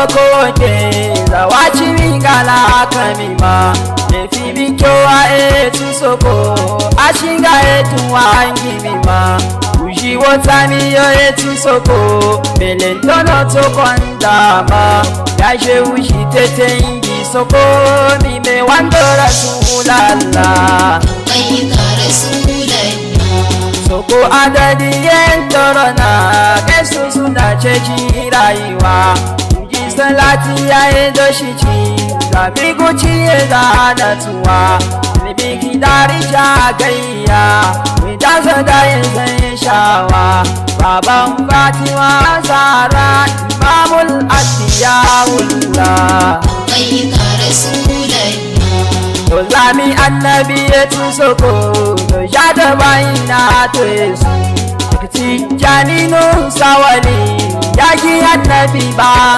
Soko ke zawachi mingala kamima Nefibikyowa etu soko Ashinga etu wangimima Ujiwotamiyo etu soko Melentono tokondama Yaje ujitete ingi soko Mime wandora sulala Bai ka Rasulallah. Soko adadi yen torona Kesu suna ceci rayuwa Uji salati ya edo shici Zabi guci ya zana tuwa Libiki dari jagayya Wita zada yin zai shawa Baban Fatima Zara Imamul Atiyawullah Bai ka Rasulallah. To zami annabi ya soko to sha da bayina to yesu Ti janinu sawali ya ki annabi ba.